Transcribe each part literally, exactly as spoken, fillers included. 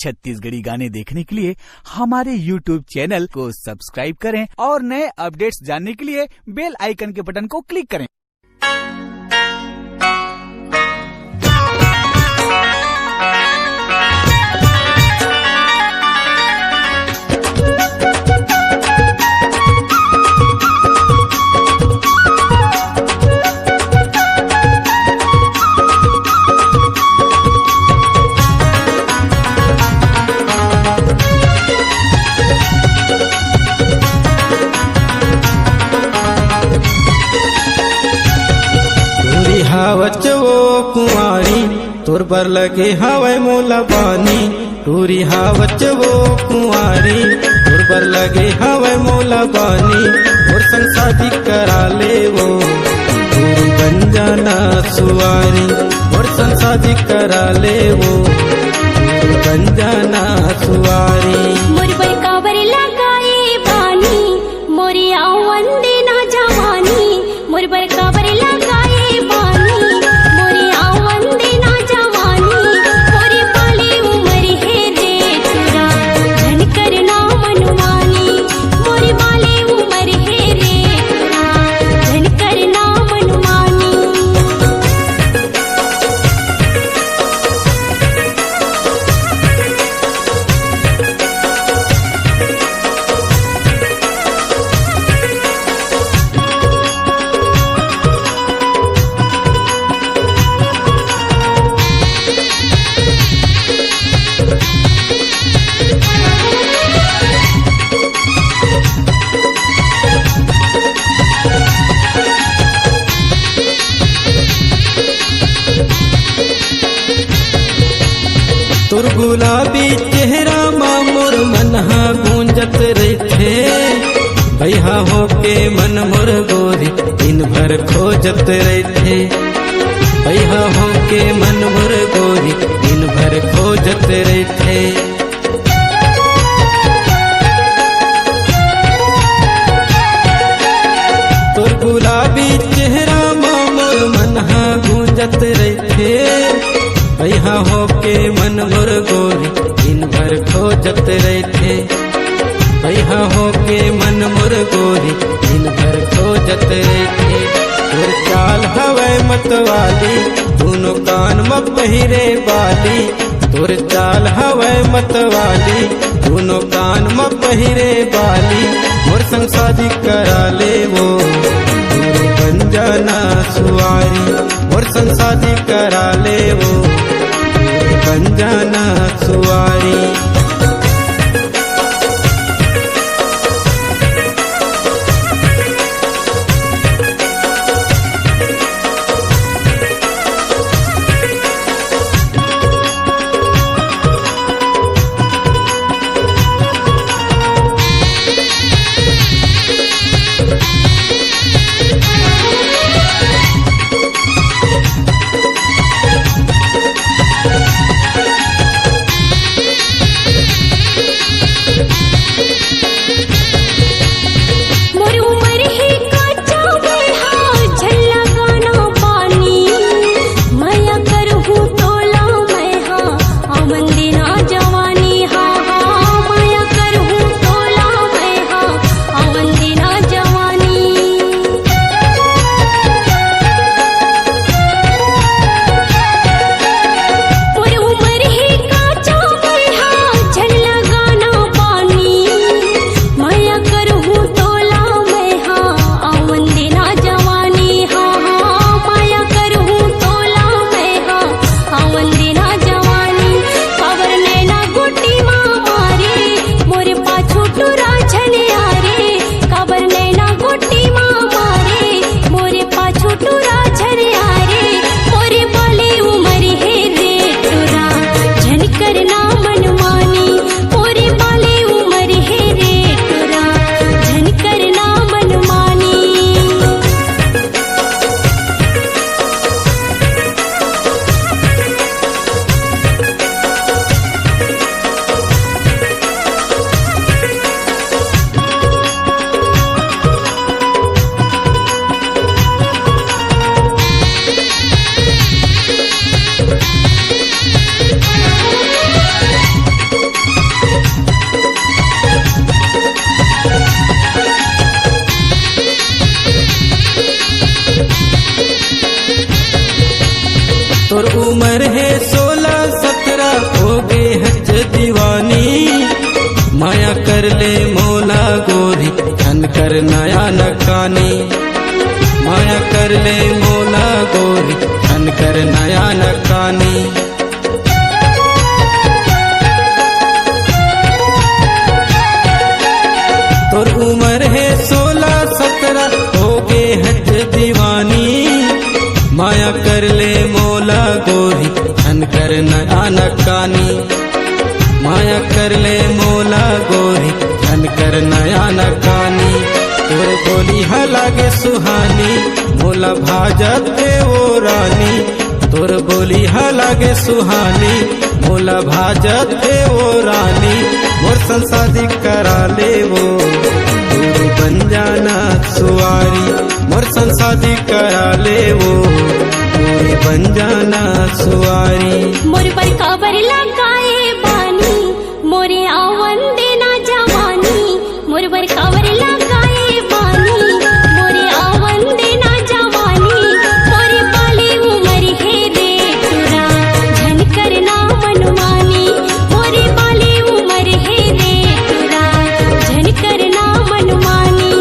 छत्तीसगढ़ी गाने देखने के लिए हमारे YouTube चैनल को सब्सक्राइब करें और नए अपडेट्स जानने के लिए बेल आइकन के बटन को क्लिक करें। टूरी हावच वो कुंवारी, तोर बर लगे हवय मोला बानी। टूरी हावच वो कुंवारी, तोर बर लगे हवय मोला बानी। मोर संग शादी करा ले वो, टूरी बन जाना सुवारी। मोर संग शादी करा ले वो, टूरी बन जाना सुवारी। मोर बर काबर लगाए बानी, मोरे आवन देना जवानी। मोर बर काबर लगाए बानी, मोरे आवन देना जवानी। मोरे बाले उमर हे रे टूरा, झन करना मनमानी। मोरे बाले उमर हे रे टूरा, झन करना मनमानी। तोर गुलाबी चेहरा मा मोर मन हा गूंजत रहिथे। भैया होके मन मोर गोरी दिन भर खोजत रहिथे। भैया होके मन मोर गोरी दिन भर खोजत रहिथे। तोर गुलाबी चेहरा मा मोर मन हा गूंजत रहिथे। भैया होके मन मोर गोरी दिन भर खोजत रहिथे। भैया होके मन मोर गोरी दिन भर खोजत रहिथे। तोर चाल हवय मतवाली, दूनो कान म पहिरे बाली। तोर चाल हवय मतवाली, दूनो कान म पहिरे बाली। मोर संग शादी करा ले वो, टूरी बन जाना सुवारी। मोर संग शादी करा ले वो, टूरी बन जाना सुवारी। ले मोला गोरी, झन कर नया नकानी। माया कर ले मोला गोरी, झन कर नया नकानी। तोर उमर हे सोलह सतरा, होगे हच दीवानी। माया कर ले मोला गोरी, झन कर नया नकानी। माया कर ले मोला गोरी, झन कर नया नकानी। तोर बोली ह लागे सुहानी, मोला भाजत हे ओ रानी। तोर बोली ह लागे सुहानी, मोला भाजत हे ओ रानी। मोर संग शादी करा ले वो, तोर बन जाना सुवारी। मोर संग शादी करा ले वो, तोर बन जाना सुवारी। मोर बर काबर लगाए बानी, मोरे आवन देना जवानी। मोर बर काबर लगाए बानी, मोरे आवन देना जवानी। मोरे बाली उमर हे रे टुरा, झन करना मनमानी। मोरे बाली उमर हे रे टुरा, झन करना मनमानी।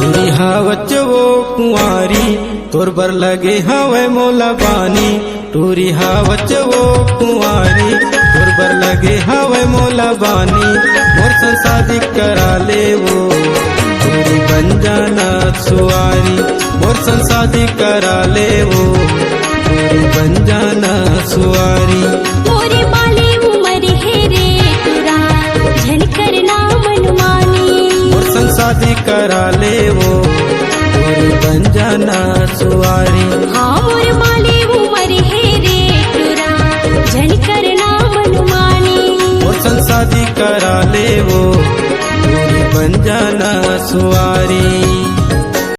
टूरी हावच वो कुंवारी, तोर बर लगे हवय मोला बानी। टूरी हावच वो कुंवारी, तोर बर लगे हवय मोला बानी। मोर संग शादी करा ले वो, तोर बन जाना सुवारी। मोर संग शादी करा ले वो, तोर बन जाना सुवारी। मोरे बाली उमर हे रे टुरा, झन करना मनमानी। मोर संग शादी करा ले वो, तोर बन जाना सुवारी। हाँ, मोर बाली उमर हे रे टुरा, झन करना मनमानी। मोर संग शादी करा ले वो, तोर बन जाना सुवारी।